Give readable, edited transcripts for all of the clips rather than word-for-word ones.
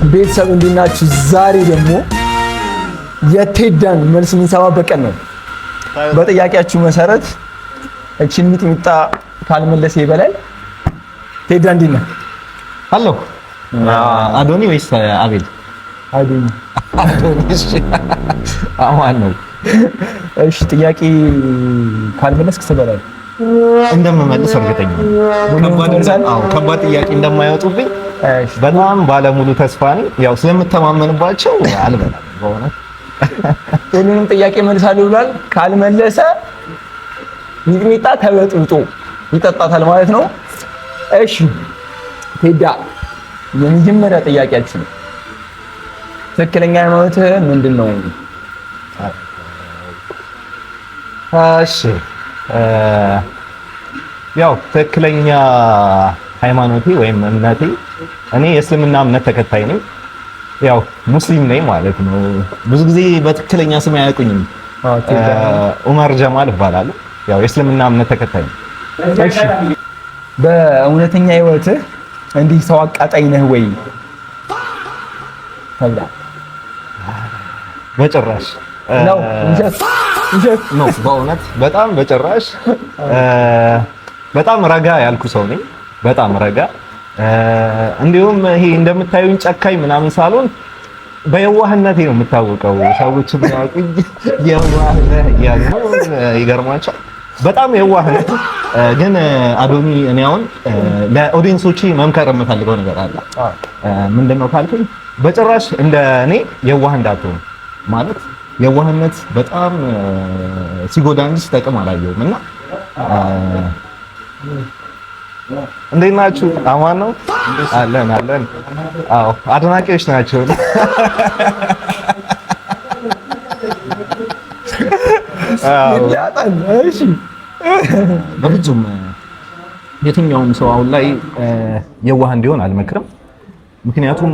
ቤተሰብ እንዴት ናችሁ? ዛሬ ደግሞ የቴዳን መልስ የምንሰማበት ቀን ነው። በጥያቄያችሁ መሰረት እቺን ሚጥሚጣ ካልመለሰ ይበላል። ቴዳ እንዴት ነህ? አሎ አዶኒ ወይስ አቤል? አዶኒ። አዶኒ። እሺ፣ አማን ነው። እሺ፣ ጥያቄ ካልመለስክ ትበላለህ። እንደምመልስ እርግጠኛ ነኝ። ከባድ ጥያቄ እንደማይወጡብኝ በጣም ባለሙሉ ተስፋ ነኝ። ያው ስለምተማመንባቸው አልበላም በእውነት። ሁሉንም ጥያቄ መልሳለሁ ብሏል። ካልመለሰ ሚጥሚጣ ተበጥብጦ ይጠጣታል ማለት ነው። እሺ ቴዳ፣ የመጀመሪያ ጥያቄያችን ትክክለኛ ሃይማኖትህ ምንድን ነው? እሺ፣ ያው ትክክለኛ ሃይማኖቴ ወይም እምነቴ እኔ የእስልምና እምነት ተከታይ ነኝ። ያው ሙስሊም ነኝ ማለት ነው። ብዙ ጊዜ በትክክለኛ ስም አያውቁኝም። ኡመር ጀማል እባላለሁ። ያው የእስልምና እምነት ተከታይ ነኝ። እሺ፣ በእውነተኛ ህይወትህ እንዲህ ሰው አቃጣይ ነህ ወይ ተብላ? በጭራሽ ነው። ውሸት ውሸት ነው። በእውነት በጣም በጭራሽ። በጣም ረጋ ያልኩ ሰው ነኝ። በጣም ረጋ፣ እንዲሁም ይሄ እንደምታዩኝ ጨካኝ ምናምን ሳልሆን በየዋህነቴ ነው የምታወቀው። ሰዎች የሚያውቁኝ የዋህ ነህ እያሉ ነው። ይገርማቸዋል። በጣም የዋህ ነህ። ግን አዶኒ፣ እኔ አሁን ለ audience ኦቼ መምከር የምፈልገው ነገር አለ። ምንድነው ካልኩኝ በጭራሽ እንደ እኔ የዋህ እንዳትሆኑ። ማለት የዋህነት በጣም ሲጎዳ እንጂ ሲጠቅም አላየሁም። እና እንዴት ናችሁ? አማን ነው? አለን አለን። አዎ፣ አድናቂዎች ናቸው። እሺ። በፍጹም የትኛውም ሰው አሁን ላይ የዋህ እንዲሆን አልመክርም። ምክንያቱም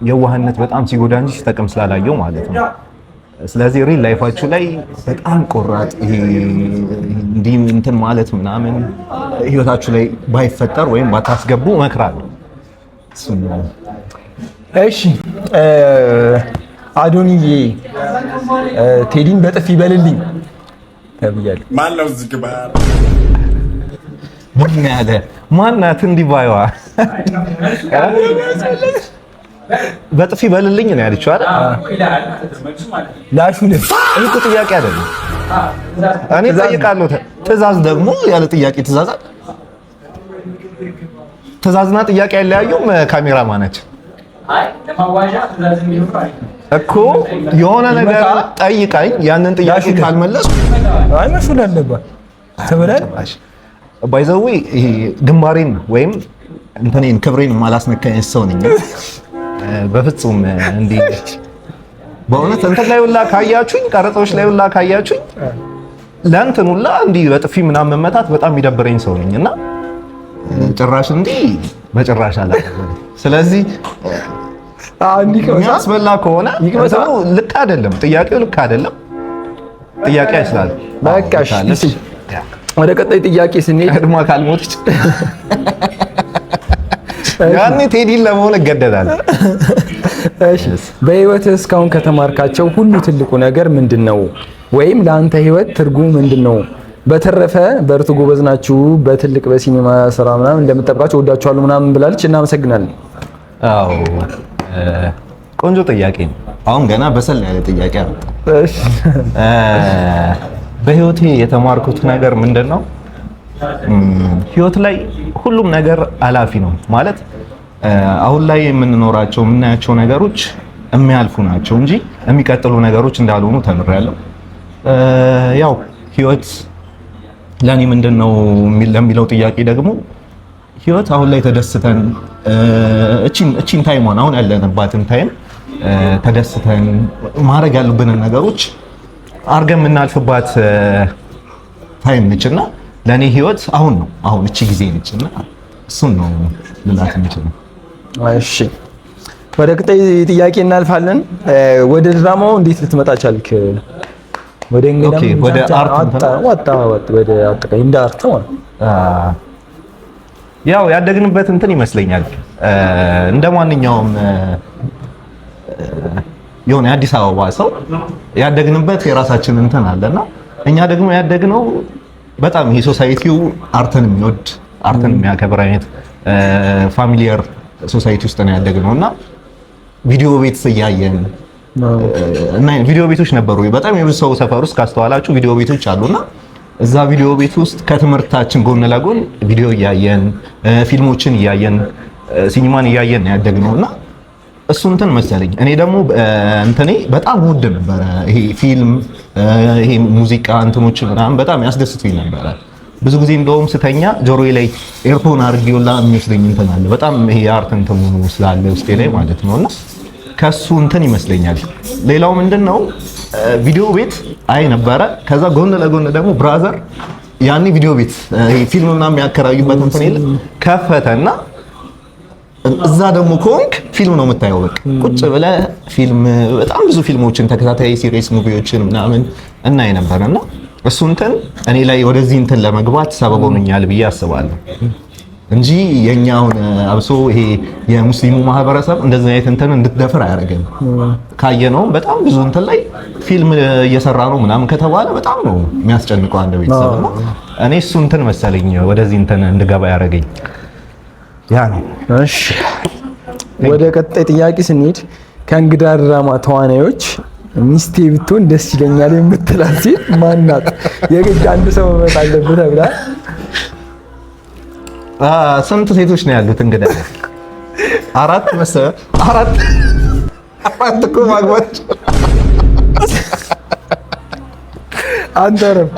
የዋህነት በጣም ሲጎዳ እንጂ ሲጠቅም ስላላየው ማለት ነው። ስለዚህ real life ኣችሁ ላይ በጣም ቆራጥ፣ ይሄ እንዲህ እንትን ማለት ምናምን ህይወታችሁ ላይ ባይፈጠር ወይም ባታስገቡ እመክራለሁ። እሱን ነው። እሺ አዶንዬ፣ ቴዲን በጥፊ በልልኝ ተብያለሁ። ማነው እዚህ ግባ? ማን ያለ ማናት እንዲህ ባይዋ በጥፊ በልልኝ ነው ያለችው አይደል? ላሹ ልፍ ይሄ እኮ ጥያቄ አይደለም። እኔ እጠይቃለሁ። ትዕዛዝ ደግሞ ያለ ጥያቄ ትዕዛዝ አለ? ትዕዛዝና ጥያቄ አይለያዩም። ካሜራ ማናችን እኮ የሆነ ነገር ጠይቃኝ ያንን ጥያቄ ካልመለስኩ አይ መሹል አለባት ትበላለህ። By the way ይሄ ግንባሬን ወይም እንትኔን ክብሬን ማላስነካኝ ሰው ነኝ። በፍጹም እንዲህ በእውነት እንትን ላይ ሁላ ካያችሁኝ፣ ቀረጻዎች ላይ ሁላ ካያችሁኝ ለእንትን ሁላ እንዲህ በጥፊ ምናምን መመታት በጣም የሚደብረኝ ሰው ነኝ እና ጭራሽ እንዲህ በጭራሽ አላደርግም። ስለዚህ የሚያስበላ ከሆነ እንትኑ ልክ አይደለም፣ ጥያቄው ልክ አይደለም። ጥያቄ አይስላል። በቃ እሺ፣ ወደ ቀጣይ ጥያቄ ስንሄድ ቀድማ ካልሞተች ያኔ ቴዲን ለመሆን እገደዳለሁ። እሺ፣ በህይወትህ እስካሁን ከተማርካቸው ሁሉ ትልቁ ነገር ምንድን ነው? ወይም ለአንተ ህይወት ትርጉሙ ምንድን ነው? በተረፈ በርቱ፣ ጎበዝ ናችሁ፣ በትልቅ በሲኒማ ስራ ምናምን እንደምጠብቃችሁ ወዳችኋለሁ ምናምን ብላለች። እናመሰግናለን። አዎ፣ ቆንጆ ጥያቄ ነው። አሁን ገና በሰል ያለ ጥያቄ ነው። እሺ። በህይወቴ የተማርኩት ነገር ምንድን ነው? ህይወት ላይ ሁሉም ነገር አላፊ ነው። ማለት አሁን ላይ የምንኖራቸው የምናያቸው ነገሮች የሚያልፉ ናቸው እንጂ የሚቀጥሉ ነገሮች እንዳልሆኑ ተምሬያለሁ። ያው ህይወት ለእኔ ምንድን ነው ለሚለው ጥያቄ ደግሞ ህይወት አሁን ላይ ተደስተን እቺን time ኧን አሁን ያለንባትን time ተደስተን ማድረግ ያሉብንን ነገሮች አድርገን የምናልፍባት time ነችና ለእኔ ህይወት አሁን ነው። አሁን እቺ ጊዜ ነችና እሱን ነው ልላት የምችለው። እሺ፣ ወደ ቀጣይ ጥያቄ እናልፋለን። ወደ ድራማው እንዴት ልትመጣ ቻልክ? ወደ እንግዳም Okay፣ ወደ art እንትን ወጣ ወጣ ወደ አጠቃላይ እንደ art ማለት ነው። ያው ያደግንበት እንትን ይመስለኛል። እንደ ማንኛውም የሆነ የአዲስ አበባ ሰው ያደግንበት የራሳችን እንትን አለና እኛ ደግሞ ያደግነው በጣም ይሄ society ው art ን የሚወድ፣ art ን የሚያከብር አይነት familiar society ውስጥ ነው ያደግነው። እና ቪዲዮ ቤት እያየን እና ቪዲዮ ቤቶች ነበሩ። በጣም የብዙ ሰው ሰፈር ውስጥ ካስተዋላችሁ ቪዲዮ ቤቶች አሉና እዛ ቪዲዮ ቤት ውስጥ ከትምህርታችን ጎን ለጎን ቪዲዮ እያየን፣ ፊልሞችን እያየን፣ ሲኒማን እያየን ነው ያደግነው። እና እሱ እንትን መሰለኝ። እኔ ደግሞ እንትኔ በጣም ውድ ነበረ። ይሄ ፊልም፣ ይሄ ሙዚቃ እንትኖች ምናምን በጣም ያስደስቱኝ ነበረ። ብዙ ጊዜ እንደውም ስተኛ ጆሮዬ ላይ earphone አድርጌውላ የሚወስደኝ እንትን አለ። በጣም ይሄ የ art እንትኑ ስላለ ውስጤ ላይ ማለት ነው። እና ከሱ እንትን ይመስለኛል። ሌላው ምንድነው፣ ቪዲዮ ቤት አይ ነበረ። ከዛ ጎን ለጎን ደግሞ brother ያኔ ቪዲዮ ቤት፣ ይሄ ፊልም ምናምን የሚያከራዩበት እንትን የለ፣ ከፈተና እዛ ደግሞ ከሆንክ ፊልም ነው የምታየው። በቃ ቁጭ ብለህ ፊልም፣ በጣም ብዙ ፊልሞችን፣ ተከታታይ series movie ዎችን ምናምን እናይ ነበር። እና እሱ እንትን እኔ ላይ ወደዚህ እንትን ለመግባት ሰበብ ሆኖኛል ብዬ አስባለሁ እንጂ የኛ አሁን አብሶ ይሄ የሙስሊሙ ማህበረሰብ እንደዚህ አይነት እንትን እንድትደፍር አያደርግም። ካየነው በጣም ብዙ እንትን ላይ ፊልም እየሰራ ነው ምናምን ከተባለ በጣም ነው የሚያስጨንቀው አንድ ቤተሰብ። እና እኔ እሱ እንትን መሰለኝ ወደዚህ እንትን እንድገባ ያደረገኝ ያ ነው። እሺ፣ ወደ ቀጣይ ጥያቄ ስንሄድ ከእንግዳ ድራማ ተዋናዮች ሚስቴ ብትሆን ደስ ይለኛል የምትላት ሴት ማናት? የግድ አንድ ሰው መምረጥ አለብህ ተብላ። ስንት ሴቶች ነው ያሉት? እንግዳ አራት መሰለህ። አራት፣ አራት እኮ ማግባት አንተ ረፍ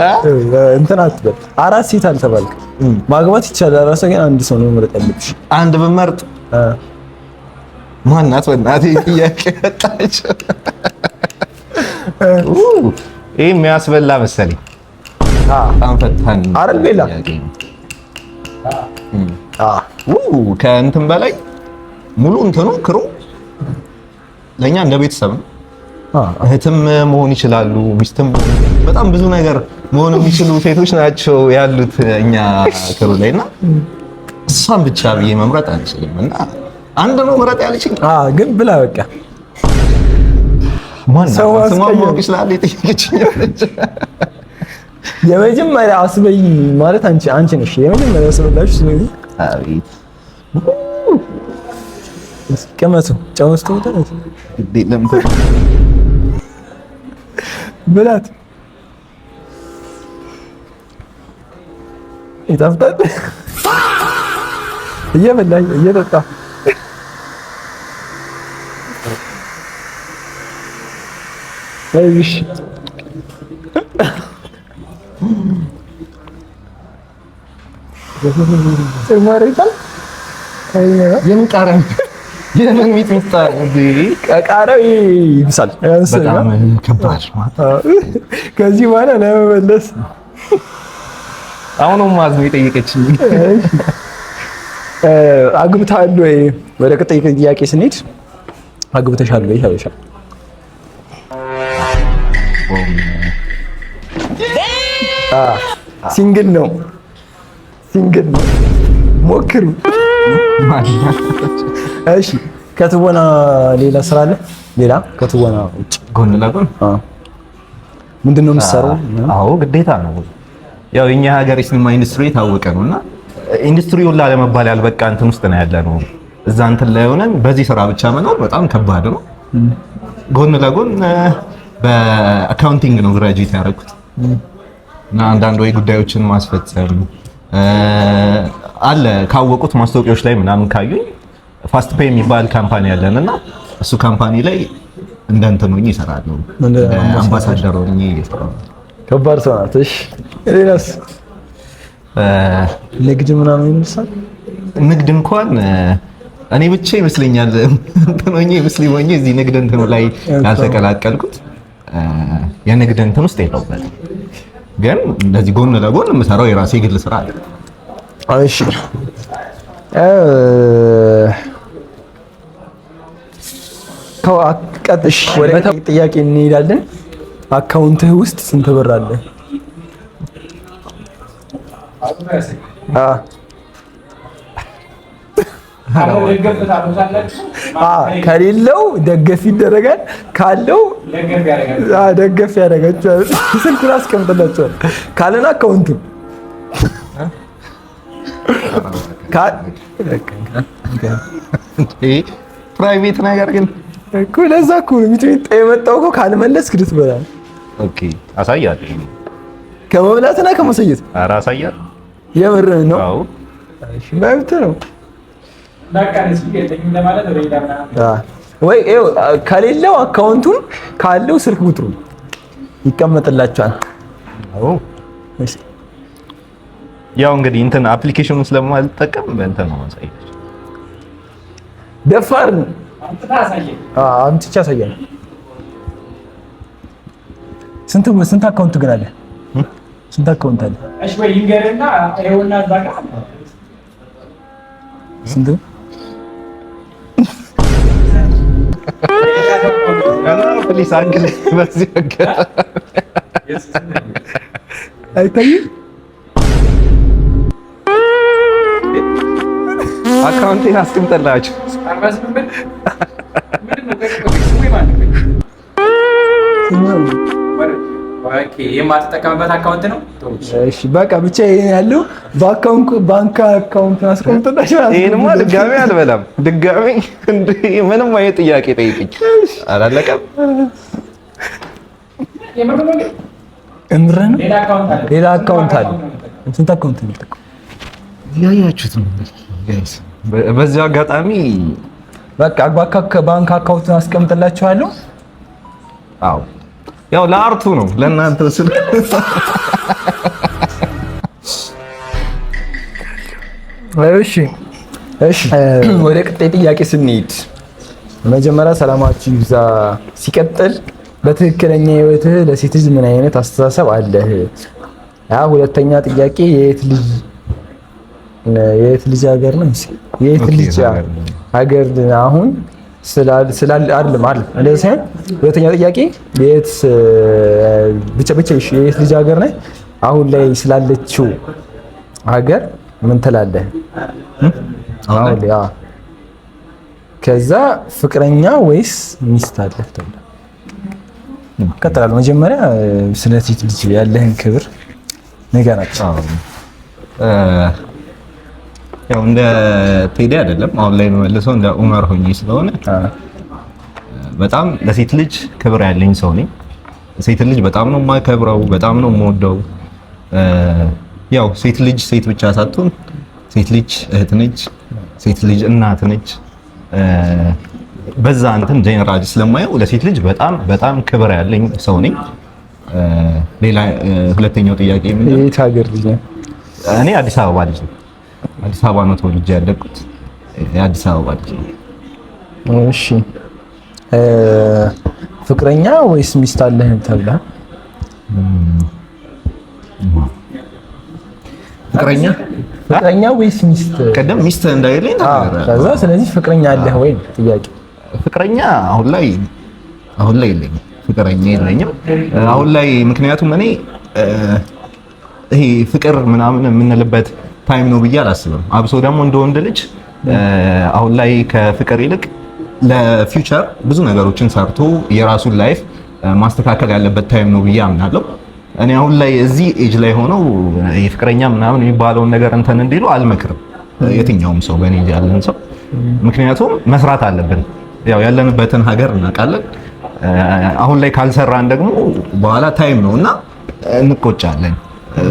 እንትን አትበል። አራት ሴት አልተባልክም። ማግባት ይቻላል። አራት ሰው ግን አንድ ሰው ነው መምረጥ ያለብሽ። አንድ ብመርጥ ማናት? በእናትህ ጥያቄ መጣች። ይሄ የሚያስበላ መሰለኝ። በጣም ፈታኝ አይደል ቤላ? ጥያቄ ነው። ከእንትን በላይ ሙሉ እንትኑ crew ው ለእኛ እንደ ቤተሰብ ነው። እህትም መሆን ይችላሉ፣ ሚስትም፣ በጣም ብዙ ነገር መሆን የሚችሉ ሴቶች ናቸው ያሉት እኛ crew ላይ። እና እሷን ብቻ ብዬ መምረጥ አልችልም። እና አንድ ነው ምረጥ ያለችኝ። ግን ብላ በቃ። ማን ሰው ስሟን አስቀየም። ማወቅ ይችላል የጠየቀችኝ አለች። የመጀመሪያ አስበይ ማለት አንቺ ነሽ የመጀመሪያ አስበላችሁ። ስለዚህ አቤት። ቅመቱ ጨውስቶ ግድ የለም። ብላት፣ ይጣፍጣል። እየበላ እየጠጣ። እሺ፣ ጭማሪ ይጣል። የምን ቃሪያ፣ የምን ሚጥሚጣ እንዴ? ቃሪያው ይብሳል። በጣም ከባድ። ከዚህ በኋላ ለመመለስ አሁንም ማዝነው የጠየቀችኝ። አግብተሃል ወይ? ወደ ቀጣይ ጥያቄ ስንሄድ አግብተሻል ወይ? ሀበሻ። Single ነው፣ single ነው። ሞክሩ። እሺ፣ ከትወና ሌላ ስራ አለ? ሌላ ከትወና ውጭ? ጎን ለጎን? ምንድን ነው የምትሰራው? አዎ፣ ግዴታ ነው። ያው የኛ ሀገር የሲኒማ ኢንዱስትሪ የታወቀ ነው እና ኢንዱስትሪውን ላለመባል ያልበቃ እንትን ውስጥ ነው ያለ ነው። እዛ እንትን ላይ ሆነን በዚህ ስራ ብቻ መኖር በጣም ከባድ ነው። ጎን ለጎን በ accounting ነው graduate ያደረኩት እና አንዳንድ ወይ ጉዳዮችን ማስፈጸም አለ። ካወቁት ማስታወቂያዎች ላይ ምናምን ካዩኝ Fast Pay የሚባል company አለን እና እሱ company ላይ እንደ እንትን ሆኜ እሰራለሁ። እንደ አምባሳደር ሆኜ እየሰራሁ ነው። ከባድ ሰው ናት። እሺ፣ ሌላስ? ንግድ ምናምን ይነሳል? ንግድ እንኳን እኔ ብቻ ይመስለኛል እንትን ሆኜ፣ ሙስሊም ሆኜ እዚህ ንግድ እንትኑ ላይ ያልተቀላቀልኩት። የንግድ እንትን ውስጥ የለሁበትም። ግን እንደዚህ ጎን ለጎን የምሰራው የራሴ ግል ስራ አለ። እሺ፣ ቀጥሽ ወደ ጥያቄ እንሄዳለን። account ህ ውስጥ ስንት ብር አለ? አ ከሌለው ደገፍ ይደረጋል፣ ካለው ደገፍ ያደርጋቸዋል። ስልኩን አስቀምጥላቸዋል። ካለን account ኡ Private ነገር ግን እኮ ለዛ እኮ ነው ሚጥሚጣ የመጣው እኮ ካልመለስክ ልትበላ። Okay አሳያለሁ። ከመብላትና ከማሳየት ኧረ አሳያለሁ። የምርህን ነው? አዎ መብት ነው። ወይ ከሌለው account ኡን ካለው ስልክ ቁጥሩ ይቀመጥላቸዋል። አዎ ያው እንግዲህ እንትን application ኡን ስለማልጠቀም በእንትን ነው ማሳየት። ደፋር አምጥቼ አሳያለሁ። ስንት ስንት account ግን አለ? ስንት account አለ? እሺ ወይ ይንገርና ይኸውና እዛ ጋር ስንት Please angle በዚህ አይታይም? Account ኤን አስቀምጠላችሁ። የማትጠቀምበት account ነው። እሺ በቃ ብቻ ይሄን ያለው ባንክ account አስቀምጥላችሁ። ይሄንማ ድጋሜ አልበላም። ድጋሜ ምንም አይነት ጥያቄ ጠይቅኝ። አላለቀም። እምርህ ነው። ሌላ account አለ። ስንት account ነው የምትጠቀመው? ያያችሁት ነው guys። በዚህ አጋጣሚ በቃ ባንክ account ኡን አስቀምጥላችኋለሁ። አዎ ያው ለ art ኡ ነው ለእናንተ ስል። እሺ እሺ፣ ወደ ቀጣይ ጥያቄ ስንሄድ መጀመሪያ ሰላማችሁ ይብዛ። ሲቀጥል በትክክለኛ ህይወትህ ለሴት ልጅ ምን አይነት አስተሳሰብ አለህ? ያ ሁለተኛ ጥያቄ የየት ልጅ ሀገር ነው? የየት ልጅ ሀገር አሁን ስላል አይደለም አይደለም፣ እንደዛ ሳይሆን ሁለተኛ ጥያቄ የት ብቻ ብቻ የየት ልጅ ሀገር ነህ? አሁን ላይ ስላለችው ሀገር ምን ትላለህ? አሁን ላይ ከዛ ፍቅረኛ ወይስ ሚስት አለህ ተብለህ እቀጥላለሁ። መጀመሪያ ስለ ሴት ልጅ ያለህን ክብር ንገራቸው። ያው እንደ ቴዲ አይደለም አሁን ላይ የምመልሰው እንደ ኡመር ሆኜ ስለሆነ በጣም ለሴት ልጅ ክብር ያለኝ ሰው ነኝ። ሴት ልጅ በጣም ነው የማከብረው፣ በጣም ነው የምወደው። ያው ሴት ልጅ ሴት ብቻ ሳትሆን ሴት ልጅ እህት ነች፣ ሴት ልጅ እናት ነች። በዛ እንትን ጄኔራል ስለማየው ለሴት ልጅ በጣም በጣም ክብር ያለኝ ሰው ነኝ። ሌላ ሁለተኛው ጥያቄ ምንድን ነው? የት ሀገር ልጅ ነህ? እኔ አዲስ አበባ ልጅ ነኝ። አዲስ አበባ ነው ተወልጄ ያደግኩት። የአዲስ አበባ ልጅ ነኝ። እሺ ፍቅረኛ ወይስ ሚስት አለህ ተብለሃል? ፍቅረኛ ፍቅረኛ ወይስ ሚስት? ቀደም ሚስት እንዳይለኝ ተናግሬያለሁ። ከዛ ስለዚህ ፍቅረኛ አለህ ወይ ጥያቄ። ፍቅረኛ አሁን ላይ የለኝም። ፍቅረኛ የለኝም አሁን ላይ ምክንያቱም እኔ ይሄ ፍቅር ምናምን የምንልበት time ነው ብዬ አላስብም። አብሶ ደግሞ እንደ ወንድ ልጅ አሁን ላይ ከፍቅር ይልቅ ለ future ብዙ ነገሮችን ሰርቶ የራሱን life ማስተካከል ያለበት time ነው ብዬ አምናለሁ። እኔ አሁን ላይ እዚህ ኤጅ ላይ ሆነው የፍቅረኛ ምናምን የሚባለውን ነገር እንትን እንዲሉ አልመክርም፣ የትኛውም ሰው በእኔ ያለን ሰው። ምክንያቱም መስራት አለብን። ያው ያለንበትን ሀገር እናውቃለን። አሁን ላይ ካልሰራን ደግሞ በኋላ time ነው እና እንቆጫለን።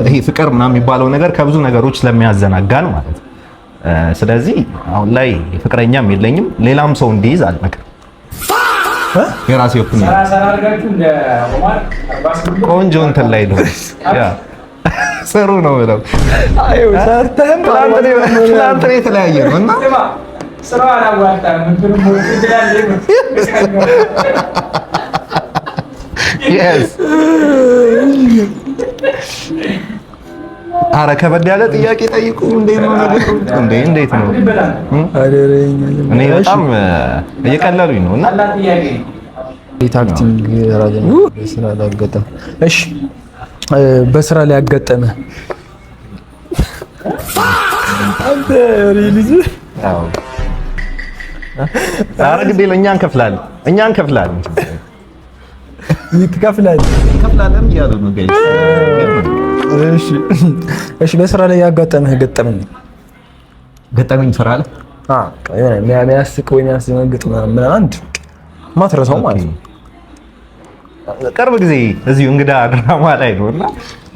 ይሄ ፍቅር ምናምን የሚባለው ነገር ከብዙ ነገሮች ስለሚያዘናጋን ማለት ነው። ስለዚህ አሁን ላይ ፍቅረኛም የለኝም፣ ሌላም ሰው እንዲይዝ አልመክርም። የራሴ opinion ቆንጆ እንትን ላይ ነው ጥሩ ነው ብለው ትናንት ነው የተለያየ ነው እና አረ ከበድ ያለ ጥያቄ ጠይቁ። እንዴት ነው ነገሩ? እንዴ እንዴት ነው? እኔ በጣም እየቀለሉኝ ነው እና Acting በስራ ላይ ያጋጠመ። እሺ በስራ ላይ ያጋጠመ አንተ ልጅ ኧረ ግድ የለም እኛ እንከፍላለን፣ እኛ እንከፍላለን፣ ትከፍላለህ እንከፍላለን እያሉ ነው guys። እሺ እሺ። በስራ ላይ ያጋጠመህ ገጠመኝ? ገጠመኝ ስራ ላይ? አዎ፣ የሆነ የሚያስቅ ወይ የሚያስደነግጥ ምናምን አንድ ማትረሳው ማለት ነው። ቅርብ ጊዜ እዚሁ እንግዳ ድራማ ላይ ነው እና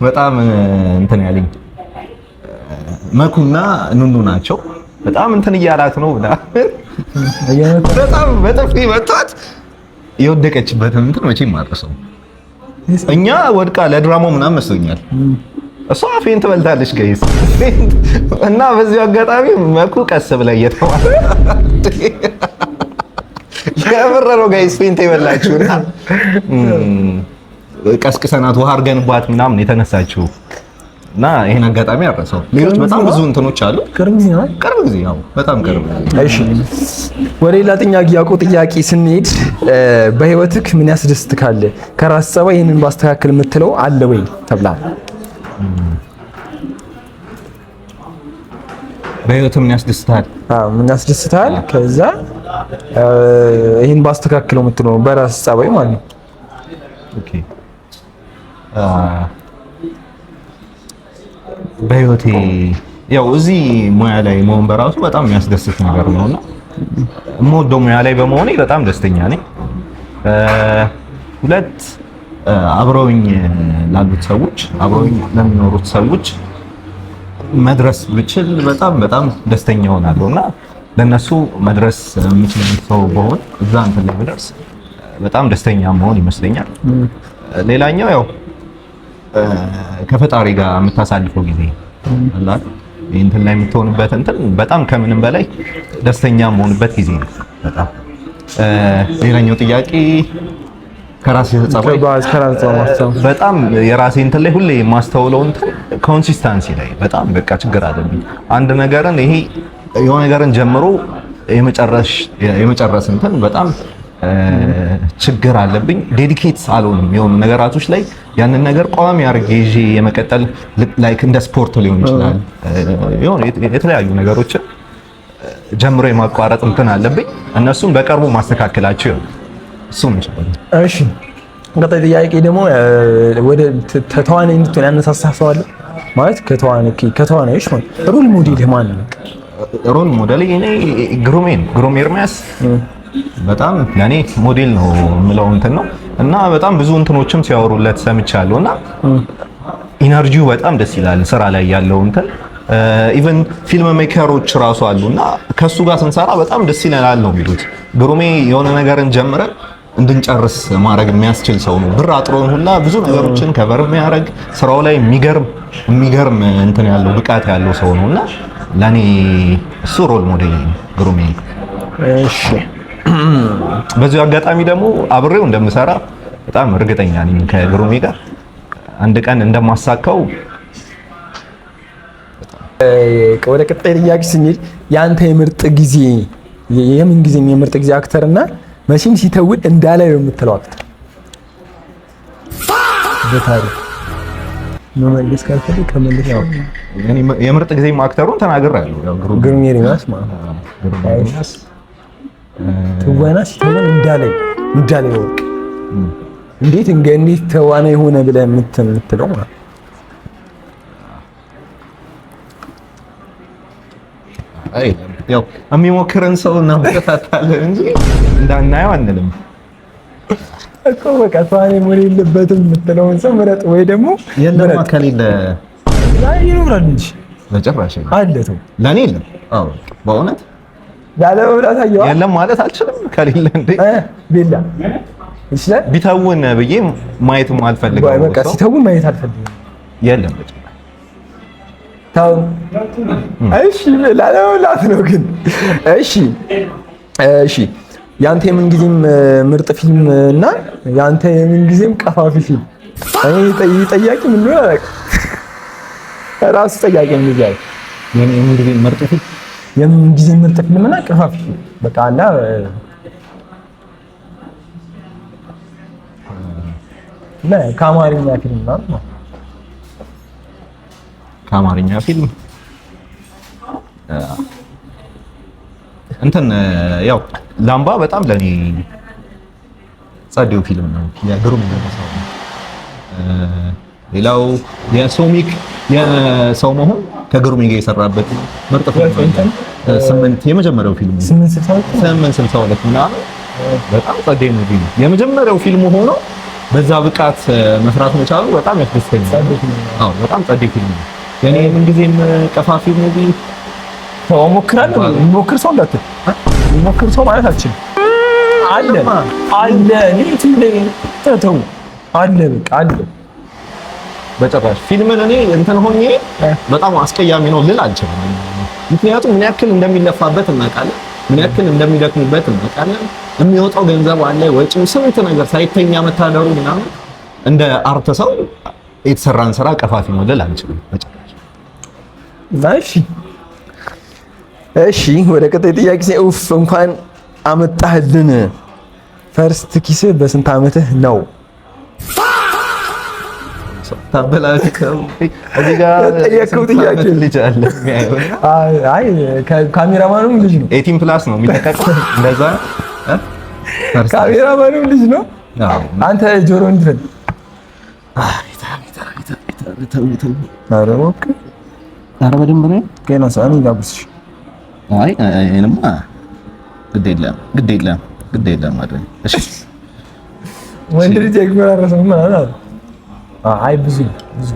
በጣም እንትን ያለኝ መኩና ኑኑ ናቸው። በጣም እንትን እያላት ነው ምናምን፣ በጣም በጥፊ መቷት። የወደቀችበትን እንትን መቼም አልረሳውም። እኛ ወድቃ ለድራማው ምናምን መስሎኛል። እሷ faint በልታለች guys። እና በዚሁ አጋጣሚ መኩ ቀስ ብላ እየተባለ የምር ነው guys faint የበላችሁ እና ቀስቅሰናት ውሃ አድርገንባት ምናምን የተነሳችው እና ይሄን አጋጣሚ አልረሳውም። ሌሎች በጣም ብዙ እንትኖች አሉ። ቅርብ ጊዜ ነው። ቅርብ ጊዜ፣ ያው በጣም ቅርብ። እሺ፣ ወደ ሌላ ጥያቄ ስንሄድ በህይወትክ ምን ያስደስትካል? ከራስ ጸባይ ይህንን ባስተካክል የምትለው አለ ወይ ተብላል። በህይወት ምን ያስደስታል? አዎ፣ ምን ያስደስትሃል? ከዛ ይህን ባስተካክለው የምትለው በራስ ጸባይ ማለት ነው። Okay፣ በህይወቴ ያው እዚህ ሙያ ላይ መሆን በራሱ በጣም የሚያስደስት ነገር ነውና የምወደው ሙያ ላይ በመሆኔ በጣም ደስተኛ ነኝ። ሁለት፣ አብረውኝ ላሉት ሰዎች፣ አብረውኝ ለሚኖሩት ሰዎች መድረስ ብችል በጣም በጣም ደስተኛ ሆናለሁ እና ለነሱ መድረስ የምችል ሰው በሆን፣ እዛ እንትን ላይ ብደርስ በጣም ደስተኛ መሆን ይመስለኛል። ሌላኛው ያው ከፈጣሪ ጋር የምታሳልፈው ጊዜ አለ አይደል? እንትን ላይ የምትሆንበት እንትን በጣም ከምንም በላይ ደስተኛ የምሆንበት ጊዜ ነው። በጣም ሌላኛው ጥያቄ ከራሴ ጸባይ ከራስ ጸባይ። በጣም የራሴ እንትን ላይ ሁሌ የማስተውለው እንትን consistency ላይ በጣም በቃ ችግር አለብኝ። አንድ ነገርን ይሄ የሆነ ነገርን ጀምሮ የመጨረስ እንትን በጣም ችግር አለብኝ። Dedicate አልሆንም የሆኑ ነገራቶች ላይ፣ ያንን ነገር ቋሚ አድርጌ ይዤ የመቀጠል፣ like እንደ ስፖርት ሊሆን ይችላል፣ የሆነ የተለያዩ ነገሮችን ጀምሮ የማቋረጥ እንትን አለብኝ። እነሱን በቅርቡ ማስተካከላቸው ይሆናል። እሱም ይችላል። እሺ፣ ቀጣይ ጥያቄ ደግሞ ወደ ተዋናይ እንድትሆን ያነሳሳህ ሰው አለ? ማለት ከተዋናዮች ማለት role model ህ ማን ነው? Role model እኔ ግሩሜ ነው። ግሩም ኤርሚያስ በጣም ለኔ ሞዴል ነው የምለው እንትን ነው እና በጣም ብዙ እንትኖችም ሲያወሩለት ሰምቻለሁ እና energy ው በጣም ደስ ይላል። ስራ ላይ ያለው እንትን even film maker ኦች ራሱ አሉና ከሱ ጋር ስንሰራ በጣም ደስ ይለናል ነው የሚሉት። ግሩሜ የሆነ ነገርን ጀምረን እንድንጨርስ ማድረግ የሚያስችል ሰው ነው። ብር አጥሮን ሁላ ብዙ ነገሮችን cover የሚያደርግ፣ ስራው ላይ የሚገርም የሚገርም እንትን ያለው፣ ብቃት ያለው ሰው ነውና ለኔ እሱ role model ነው ግሩሜ። እሺ። በዚሁ አጋጣሚ ደግሞ አብሬው እንደምሰራ በጣም እርግጠኛ ነኝ፣ ከግሩሜ ጋር አንድ ቀን እንደማሳካው። ወደ ቀጣይ ጥያቄ ስንሄድ የአንተ የምርጥ ጊዜ፣ የምን ጊዜም የምርጥ ጊዜ actor እና መቼም ሲተውን እንዳላየው የምትለው actor በታሪክ መመለስ ካልፈለግ ከመለስ ያው እኔ የምርጥ ጊዜም actor ኡን ተናግሬያለሁ። ያው ግሩሜ። ግሩም ኤርሚያስ ማለት ነው። ግሩሜ ኤርሚያስ። ትወና ሲተውን እንዳላይ ወርቅ እንዴት እንዴት ተዋናይ ሆነ ብለህ የምትለው ማለት ነው። አይ፣ ያው የሚሞክርን ሰው እናበረታታለን እንጂ እንዳናየው አንልም። እኮ በቃ ተዋናይ መሆን የለበትም የምትለውን ሰው ምረጥ ወይ ደግሞ የለም። ምረጥ። ከሌለ አይ፣ ይኖራል እንጂ። በጭራሽ የለም። አለ፣ ተው። ለእኔ የለም። አዎ፣ በእውነት። ያለ መብላት አየዋ። የለም ማለት አልችልም። ከሌለ እንዴ። ቤላ ይችላል። ቢተውን ብዬ ማየትም አልፈልገው በቃ ሰው ሲተውን ማየት አልፈልግም። የለም በጭራሽ። ተው። እሺ፣ ላለመብላት ነው ግን። እሺ እሺ፣ ያንተ የምንጊዜም ምርጥ ፊልም እና ያንተ የምንጊዜም ቀፋፊ ፊልም? እኔ ጠያቂ ምን ነው አላውቅም። ራሱ ጠያቂ የሚያይ የኔ የምንጊዜም ምርጥ ፊልም? የምንጊዜም ምርጥ ፊልም እና ቀፋፊ ፊልም በቃ አላ። እና ከአማርኛ ፊልም ምናምን ነው። ከአማርኛ ፊልም እንትን ያው ላምባ በጣም ለኔ ጸዴው ፊልም ነው። የግሩም ነው። ሌላው የሶሚክ የሰው መሆን ከግሩሜ ጋር የሰራበት ምርጥ ፊልም ነው። 8 የመጀመሪያው ፊልም 862 ምናምን በጣም ጸዴ movie ነው። የመጀመሪያው ፊልም ሆኖ በዛ ብቃት መስራት መቻሉ በጣም ያስደስተኛል። አዎ በጣም ጸዴ ፊልም ነው። የኔ ምን ጊዜም ቀፋፊ movie እሞክራለሁ። የሚሞክር ሰው እንዳትል፣ የሚሞክር ሰው ማለት አልችልም። አለ አለ ተው አለ በቃ አለ። በጭራሽ ፊልምን እኔ እንትን ሆኜ በጣም አስቀያሚ ነው ልል አልችልም። ምክንያቱም ምን ያክል እንደሚለፋበት እናውቃለን፣ ምን ያክል እንደሚደክሙበት እናውቃለን። የሚወጣው ገንዘብ አለ፣ ወጪው፣ ስንት ነገር ሳይተኛ መታደሩ ምናምን። እንደ art ሰው የተሰራን ስራ ቀፋፊ ነው ልል አልችልም በጭራሽ። እሺ እሺ፣ ወደ ቀጣይ ጥያቄ። ኡፍ እንኳን አመጣህልን። First kiss በስንት ዓመትህ ነው? ታበላሽከው እዚህ ጋር። የጠየቀው ጥያቄ። ልጅ አለ የሚያየው። አይ ካሜራማኑም ልጅ ነው። 18 plus ነው የሚለቀቀው። እንደዛ ካሜራማኑም ልጅ ነው። አንተ ጆሮ እንድፈል። ኧረ እባክህ። ኧረ በደንብ ነው። ገና ሰዓት ላጉርስሽ። አይ እኔማ ግድ የለም ግድ የለም ግድ የለም አይደል? እሺ። ወንድ ልጅ አይጎራረስም ማለት ነው። አይ ብዙ ብዙ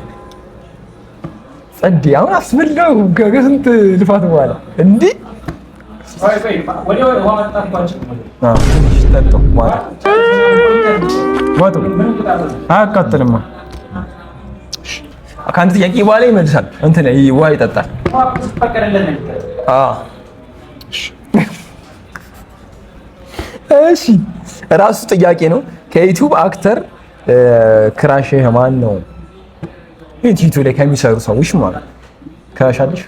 ጸዴ አሁን አስበላው ከስንት ልፋት በኋላ እንዲህ ትንሽ ጠጣሁ። ዋጠው አያቃጥልማ። ከአንድ ጥያቄ በኋላ ይመልሳል። እንትን ውሃ ይጠጣል። እሺ ራሱ ጥያቄ ነው። ከ YouTube actor crush ማን ነው? YouTube ላይ ከሚሰሩ ሰዎች ማለት crush አለሽ?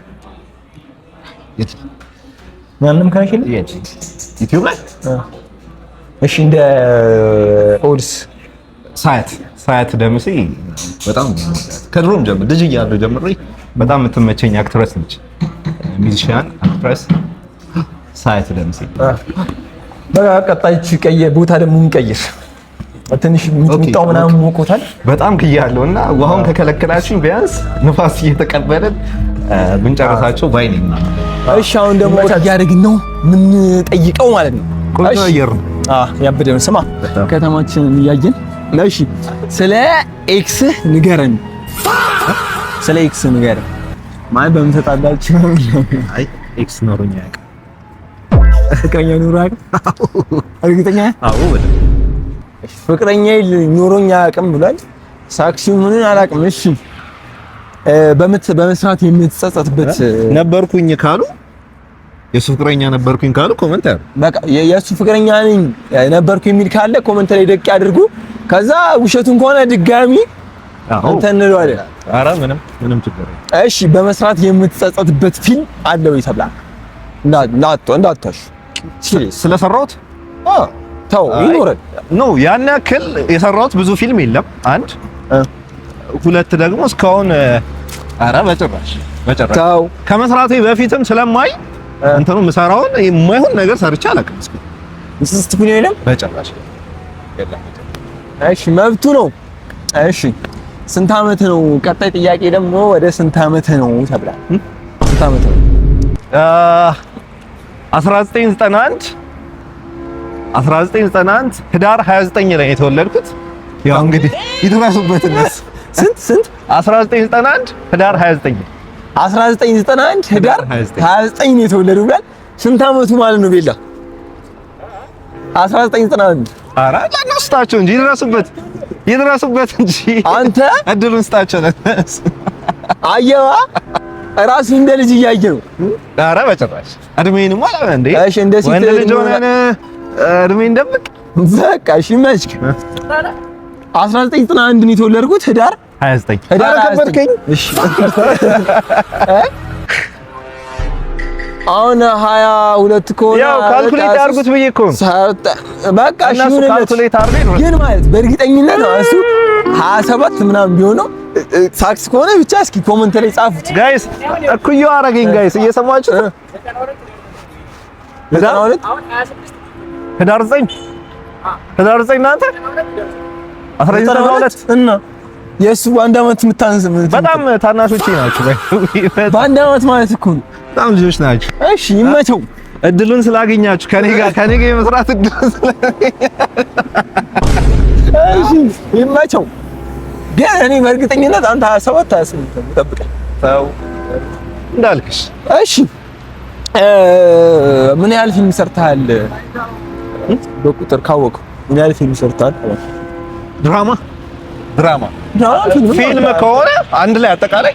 ማንም crush የለም YouTube ላይ? እሺ እንደ ኦድስ ሳያት ደምሴ በጣም ከድሮም ጀምሮ ልጅ እያለሁ ጀምሬ በጣም የምትመቸኝ actress ነች። Musician፣ actress ሳያት ደምሴ። በቃ ቀጣይ ቀየ ቦታ ደግሞ እንቀይር። ትንሽ ሚጥሚጣው ምናምን ሞቆታል። በጣም ክያለሁ እና ውሃውን ከከለከላችሁኝ ቢያንስ ንፋስ እየተቀበልን ብንጨርሳቸው ባይ ነኝ። እሺ አሁን ደግሞ እያደረግን ነው የምንጠይቀው ማለት ነው። ቆንጆ አየር ነው። አዎ ያበደ ነው። ስማ ከተማችንን እያየን። እሺ ስለ ex ንገረን። ስለ ex ንገረን። ማለት በምን ተጣላችሁ? አይ ex ኖሮኝ አያውቅም። ፍቅረኛ ኖሮ አያውቅም? እርግጠኛ? አዎ በደምብ። ፍቅረኛ ኖሮኝ አያውቅም ብሏል። ሳክሲው ምንን አላውቅም። እሺ በመስራት የምትጸጸትበት ነበርኩኝ ካሉ፣ የሱ ፍቅረኛ ነበርኩኝ ካሉ comment ያድርጉ። በቃ የሱ ፍቅረኛ ነኝ ነበርኩ የሚል ካለ comment ላይ ደቅ ያድርጉ። ከዛ ውሸቱን ከሆነ ድጋሚ እንትን እንለዋለን። ኧረ ምንም ምንም ችግር የለም። እሺ በመስራት የምትጸጸትበት ፊልም አለ ወይ ተብላ እንዳትዋሽ። Serious። ስለሰራሁት ተው ይኖረን። No ያን ያክል የሰራሁት ብዙ ፊልም የለም። አንድ ሁለት ደግሞ እስካሁን ኧረ በጭራሽ በጭራሽ። ተው። ከመስራቴ በፊትም ስለማይ እንትኑ የምሰራውን የማይሆን ነገር ሰርቼ አላውቅም። እስኪ ምስስት ኩኝ የለም። በጭራሽ የለም። እሺ መብቱ ነው። እሺ ስንት ዓመት ነው? ቀጣይ ጥያቄ ደግሞ ወደ ስንት ዓመት ነው ተብላ። ስንት ዓመት ነው? 1991 1991 ህዳር 29 ላይ የተወለድኩት። ያው እንግዲህ ይድረሱበት እነሱ። ስንት ስንት? 1991 ህዳር 29። 1991 ህዳር 29 ነው የተወለደው ብሏል። ስንት ዓመቱ ማለት ነው ቤላ? 1991። ኧረ ለእነሱ ስጣቸው እንጂ፣ ይድረሱበት ይድረሱበት እንጂ። አንተ እድሉን ስጣቸው ለእነሱ። አየዋ ራሱ እንደ ልጅ እያየ ነው። ኧረ በጭራሽ እድሜንማ አላ እንዴ። እሺ እንደ ሴት ወንድ ልጅ ሆነን እድሜን ደብቅ። በቃ እሺ ይመችክ። 1991 ነው የተወለድኩት ህዳር 29። ህዳር ኧረ ከበድከኝ። እሺ አሁን 22 ከሆነ ያው calculate አድርጉት ብዬ እኮ ነው። በቃ እሺ እነሱ ይሁንለት። Calculate አድርገው ግን ማለት በእርግጠኝነት ነው እሱ 27 ምናምን ቢሆነው ሳክስ ከሆነ ብቻ እስኪ comment ላይ ጻፉት። Guys እኩዮ አረገኝ። Guys እየሰማችሁ 92። ህዳር 9፣ ህዳር 9 እናንተ 1992። እና የእሱ በአንድ አመት የምታንስ። በጣም ታናሾቼ ናቸው። በአንድ አመት ማለት እኮ ነው። በጣም ልጆች ናቸው። እሺ ይመቸው። እድሉን ስላገኛችሁ ከኔ ጋር የመስራት እድሉን እሺ ይመቸው። ግን እኔ በእርግጠኝነት አንተ 27 28 ነው የምጠብቀኝ። ተው እንዳልክሽ። እሺ ምን ያህል ፊልም ሰርተሃል? በቁጥር ካወቀው ምን ያህል ፊልም ሰርተሃል? ድራማ ድራማ ድራማ ፊልም። ፊልም ከሆነ አንድ ላይ አጠቃላይ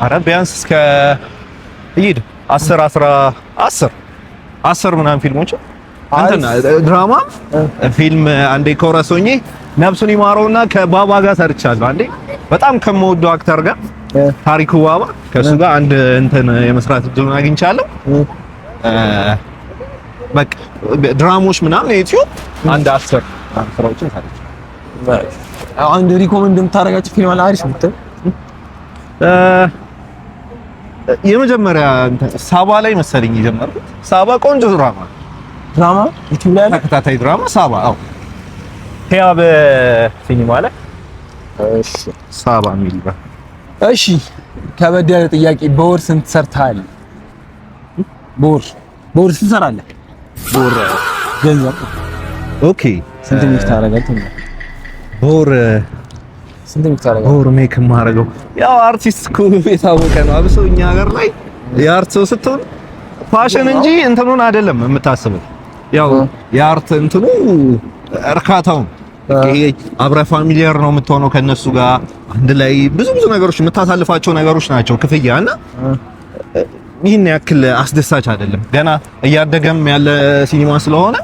አረ ቢያንስ እስከ ይሂድ 10 10 10 10 ምናምን ፊልሞች እንትን ድራማ ፊልም። አንዴ chorus ሆኜ ነፍሱን ይማረውና ከባባ ጋር ሰርቻለሁ። አንዴ በጣም ከምወደው actor ጋር ታሪኩ ባባ ከሱ ጋር አንድ እንትን የመስራት እድሉን አግኝቻለሁ። በቃ ድራሞች ምናምን ዩቲዩብ አንድ 10 ስራዎችን ሰርቻለሁ። አንድ recommend የምታደርጋቸው ፊልም አለ አሪፍ የምትል? የመጀመሪያ እንትን ሳባ ላይ መሰለኝ የጀመርኩት። ሳባ ቆንጆ ድራማ ነው። ድራማ ዩቲዩብ ላይ አለ? ተከታታይ ድራማ ሳባ። አዎ፣ ህያብ ሲኒማ ላይ። እሺ። ሳባ የሚል ነው። እሺ ከበድ ያለ ጥያቄ፣ በወር ስንት ሰርተሃል? በወር ስንት ትሰራለህ? በወር ገንዘብ ስንት make ታደርጋለህ? በወር ስንት make ታደርጋለህ? በወር make የማደርገው ያው አርቲስት እኮ የታወቀ ነው። አብሶ እኛ ሀገር ላይ የ art ሰው ስትሆን ፋሽን እንጂ እንትኑን አይደለም የምታስበው። ያው የ art እንትኑ እርካታውን ይሄ አብረህ familiar ነው የምትሆነው ከነሱ ጋር አንድ ላይ ብዙ ብዙ ነገሮች የምታሳልፋቸው ነገሮች ናቸው። ክፍያ እና ይህን ያክል አስደሳች አይደለም። ገና እያደገም ያለ ሲኒማ ስለሆነ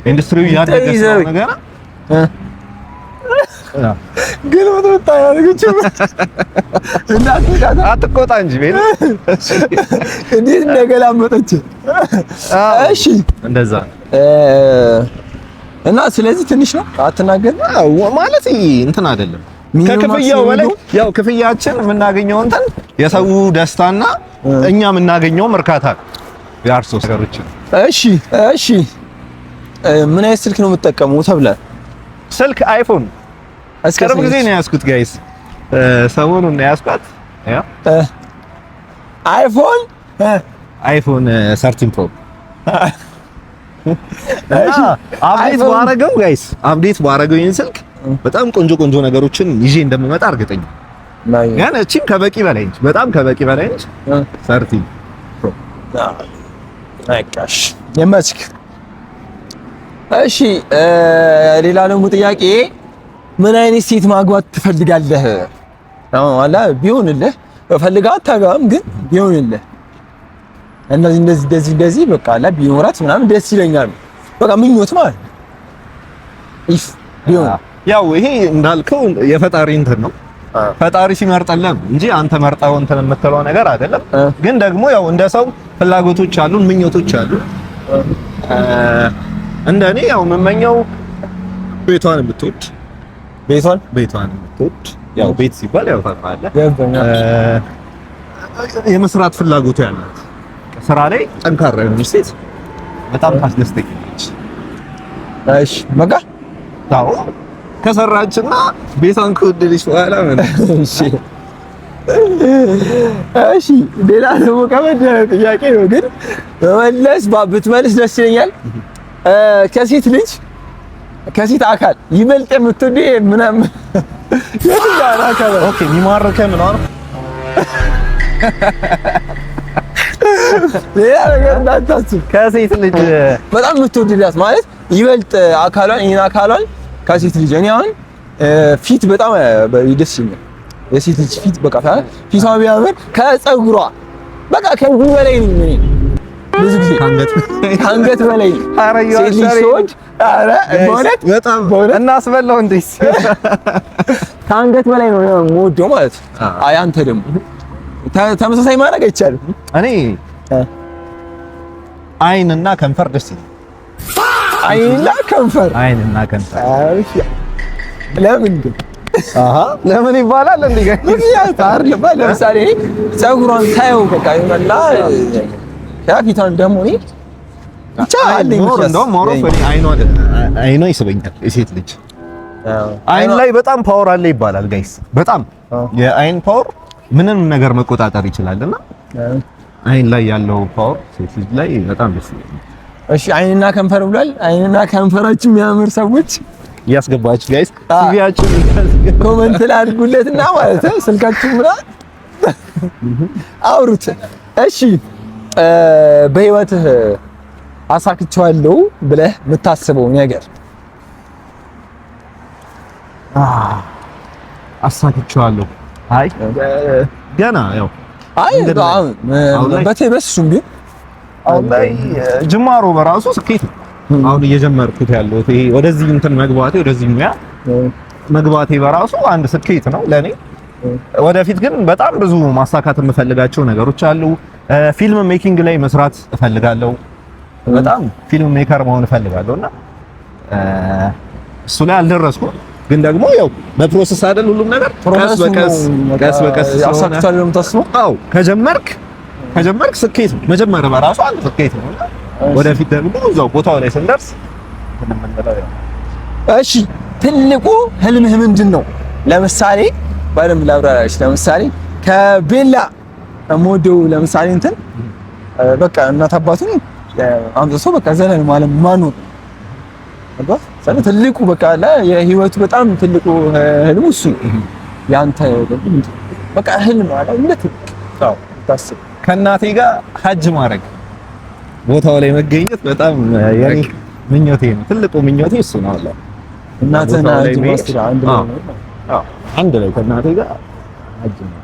ኢንዱስትሪው እያደገ ስለሆነ ገና ግን ወጣ ያደረገችው እንዳትቆጣ። አትቆጣ እንጂ ቤት። እንዴት እንደገላመጠች። እሺ። እንደዛ። እና ስለዚህ ትንሽ ነው አትናገር። ማለት እንትን አይደለም minimum ከክፍያው በላይ maximum ያው ክፍያችን የምናገኘው እንትን የሰው ደስታና እኛ የምናገኘውም እርካታ ነው። የአርሶ ነገሮች። እሺ ምን አይነት ስልክ ነው የምትጠቀመው ተብለህ? ስልክ አይፎን። እስከ ቅርብ ጊዜ ነው የያዝኩት guys፣ ሰሞኑን ነው የያዝኳት። ያ አይፎን። አይፎን 13 Pro። እሺ። Update አይፎን ባረገው guys፣ update ባረገው ይሄን ስልክ በጣም ቆንጆ ቆንጆ ነገሮችን ይዤ እንደምመጣ እርግጠኛ ግን እቺም ከበቂ በላይ ነች። በጣም ከበቂ በላይ ነች። 13 Pro። በቃሽ የመስክ። እሺ ሌላ ደግሞ ጥያቄ፣ ምን አይነት ሴት ማግባት ትፈልጋለህ? አሁን አላ ቢሆንልህ ፈልጋ አታገባም፣ ግን ቢሆንልህ እንደዚህ እንደዚህ እንደዚህ እንደዚህ በቃ አላ ቢኖራት ምናምን ደስ ይለኛል። በቃ ምኞት ማለት ነው። If ቢሆን ያው ይሄ እንዳልከው የፈጣሪ እንትን ነው። ፈጣሪ ሲመርጥልህ ነው እንጂ አንተ መርጠው እንትን የምትለው ነገር አይደለም። ግን ደግሞ ያው እንደ ሰው ፍላጎቶች አሉን፣ ምኞቶች አሉን። እንደ እኔ ያው የምመኘው ቤቷን የምትወድ። ቤቷን? ቤቷን የምትወድ፣ ያው ቤት ሲባል ያው ታውቃለህ፣ ገባኝ። የመስራት ፍላጎቱ ያላት፣ ስራ ላይ ጠንካራ የሆነች ሴት በጣም ታስደስተኛለች። እሺ በቃ። አዎ፣ ከሰራችና ቤቷን ከወደደች በኋላ ምን እሺ ሌላ ደግሞ ከበድ ያለ ጥያቄ ነው፣ ግን መመለስ ብትመልስ ደስ ይለኛል። ከሴት ልጅ ከሴት አካል ይበልጥ የምትወደው ምናምን የትኛውን አካል ነው? Okay፣ የሚማርከህ ምናምን? ሌላ ነገር እንዳታስብ። ከሴት ልጅ በጣም የምትወድላት ማለት ይበልጥ አካሏን፣ ይሄን አካሏን ከሴት ልጅ። እኔ አሁን ፊት በጣም ደስ ይለኛል። የሴት ልጅ ፊት በቃ ፊቷ ቢያምር ከፀጉሯ በቃ ከዚህ በላይ ነኝ እኔ ብዙ ጊዜ። ከአንገት? ከአንገት በላይ ኧረ ሴት ልጅ ሰዎች ኧረ በእውነት። በጣም በእውነት። እናስበላው እንዴ? ከአንገት በላይ ነው የምወደው ማለት ነው። አይ አንተ ደግሞ ተመሳሳይ ማድረግ አይቻልም። እኔ አይንና ከንፈር ደስ ይላል። አይንና ከንፈር? አይንና ከንፈር። እሺ ለምን ግን? አሃ ለምን ይባላል እንዴ? ምክንያት አይደለም። ለምሳሌ እኔ ፀጉሯን ሳየው በቃ ይሆናላ። ያ ፊቷን ደግሞ እኔ ብቻ አለኝ more ብቻ እንደውም more of እኔ አይኗ ይስበኛል። የሴት ልጅ አይን ላይ በጣም power አለ ይባላል guys። በጣም የአይን power ምንም ነገር መቆጣጠር ይችላልና አይን ላይ ያለው power ሴት ልጅ ላይ በጣም ደስ ይላል። እሺ፣ አይንና ከንፈር ብሏል። አይንና ከንፈራችሁ የሚያምር ሰዎች እያስገባችሁ guys CV ያችሁ comment ላይ አድርጉለትና ማለት ነው ስልካችሁ ምናምን አውሩት። እሺ፣ በህይወትህ አሳክቼዋለሁ ብለህ የምታስበው ነገር? አሳክቼዋለሁ። አይ ገና ያው አይ መንገድ ላይ አሁን ላይ በሱም ቢሆን አሁን ላይ ጅማሮ በራሱ ስኬት ነው። አሁን እየጀመርኩት ያለሁት ይሄ ወደዚህ እንትን መግባቴ፣ ወደዚህ ሙያ መግባቴ በራሱ አንድ ስኬት ነው ለኔ። ወደፊት ግን በጣም ብዙ ማሳካት የምፈልጋቸው ነገሮች አሉ። Film making ላይ መስራት እፈልጋለሁ። በጣም film maker መሆን እፈልጋለሁ እና እሱ ላይ አልደረስኩም። ግን ደግሞ ያው በ process አይደል ሁሉም ነገር፣ ቀስ በቀስ ቀስ በቀስ ስለሆነ አሳክቻለሁ ነው የምታስበው? አዎ፣ ከጀመርክ ስኬት ነው። መጀመር በራሱ አንድ ስኬት ነው እና ወደፊት ደግሞ እዛው ቦታው ላይ ስንደርስ እንትን የምንለው ያው እሺ፣ ትልቁ ህልምህ ምንድን ነው? ለምሳሌ በደንብ ላብራራሽ። ለምሳሌ ከቤላ የምወደው ለምሳሌ እንትን በቃ እናት አባቱን አምጥቶ በቃ ዘላለም ዓለም ማኖር ገባህ? ትልቁ በቃ የህይወቱ በጣም ትልቁ ህልሙ እሱ ነው። ያንተ ደግሞ ምንድን ነው? በቃ ህልም አለ እንደ ትልቅ ታስብ። ከእናቴ ጋር ሀጅ ማድረግ፣ ቦታው ላይ መገኘት በጣም የኔ ምኞቴ ነው። ትልቁ ምኞቴ እሱ ነው። አላ እናትህን ቦታው ላይ ሀጅ መሄድ። ማስቴር አንድ ላይ አዎ። ነው። አዎ፣ አንድ ላይ ከእናቴ ጋር ሀጅ ነው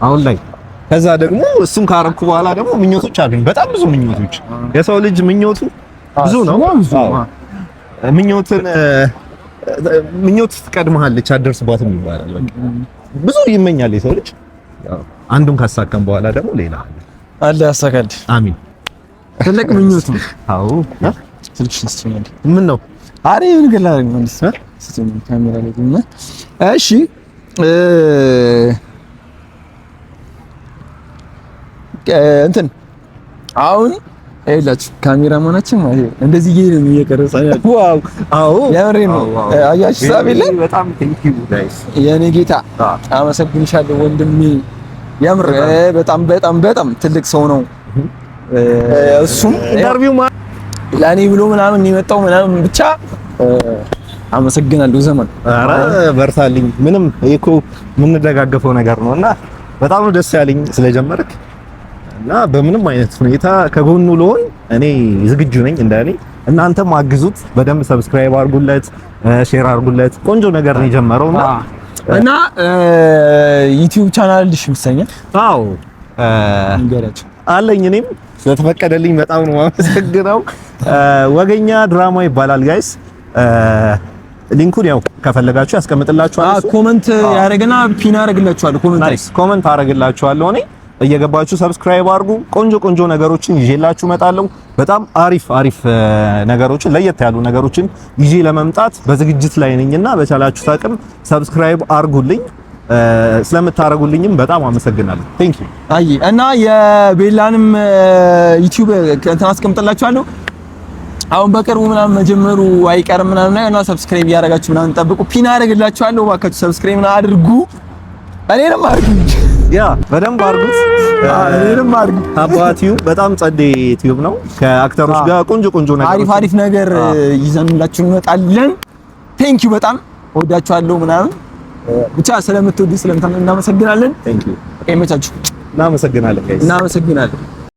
አሁን ላይ። ከዛ ደግሞ እሱን ካረኩ በኋላ ደግሞ ምኞቶች አሉኝ። በጣም ብዙ ምኞቶች። የሰው ልጅ ምኞቱ ብዙ ነው። ብዙ አዎ። ምኞትን ምኞት ትቀድመሃለች አትደርስባትም ይባላል። በቃ ብዙ ይመኛል የሰው ልጅ። ያው አንዱን ካሳካም በኋላ ደግሞ ሌላ አለ። አለ ያሳካል። አሚን። ትልቅ ምኞት ነው። አዎ። ስልክሽን ስጪኝ አንዴ። ምን ነው? አሬ ምን ገላ ነው ስጪኝ ካሜራ ላይ ግን። እሺ፣ እንትን አሁን ይኸውላችሁ ካሜራማናችን ማለት ነው እንደዚህ እየሄደ ነው እየቀረጸ ያለው። Wow! አዎ። የምሬን ነው። አያችሁ ሳቢለ በጣም thank you guys። የኔ ጌታ አመሰግንሻለሁ ወንድሜ። የምር በጣም በጣም በጣም ትልቅ ሰው ነው። እሱም Interview ለእኔ ብሎ ምናምን የመጣው ምናምን ብቻ አመሰግናለሁ ዘመን። ኧረ በርታልኝ። ምንም ይሄ እኮ የምንደጋገፈው ነገር ነውና በጣም ነው ደስ ያለኝ ስለጀመርክ እና በምንም አይነት ሁኔታ ከጎኑ ልሆን እኔ ዝግጁ ነኝ። እንደኔ እናንተም አግዙት፣ በደንብ subscribe አድርጉለት፣ share አድርጉለት። ቆንጆ ነገር ነው የጀመረውና እና YouTube channel ልሽ ይመስለኛል። አዎ። እንገራችሁ። አለኝ። እኔም ስለተፈቀደልኝ በጣም ነው የማመሰግነው። ወገኛ ድራማ ይባላል guys። Link ኡን ያው ከፈለጋችሁ ያስቀምጥላችኋል እሱ። Comment ያደረገና pin አደርግላችኋለሁ comment ላይ። Nice፣ comment አደርግላችኋለሁ እኔ። እየገባችሁ subscribe አድርጉ። ቆንጆ ቆንጆ ነገሮችን ይዤላችሁ እመጣለሁ። በጣም አሪፍ አሪፍ ነገሮችን፣ ለየት ያሉ ነገሮችን ይዤ ለመምጣት በዝግጅት ላይ ነኝና በቻላችሁት አቅም subscribe አድርጉልኝ። ስለምታደርጉልኝም በጣም አመሰግናለሁ። Thank you። አይ እና የቤላንም YouTube እንትን አስቀምጥላችኋለሁ። አሁን በቅርቡ ምናምን መጀመሩ አይቀርም ምናምን እና subscribe እያደረጋችሁ ምናምን ጠብቁ። Pin አደርግላችኋለሁ። እባካችሁ subscribe ምናምን አድርጉ። እኔንም አድርጉ። Yeah፣ በደንብ አድርጉት። እኔንም አድርጉ። አባ ቲዩብ በጣም ጸዴ tube ነው። ከ actor ኦች ጋር ቆንጆ ቆንጆ ነገሮች አሪፍ አሪፍ ነገር ይዘንላችሁ እንመጣለን። Thank you፣ በጣም እወዳችኋለሁ ምናምን ብቻ ስለምትወዱ ስለምታምኑ እናመሰግናለን። Thank you። በቃ ይመቻችሁ። እናመሰግናለን guys። እናመሰግናለን።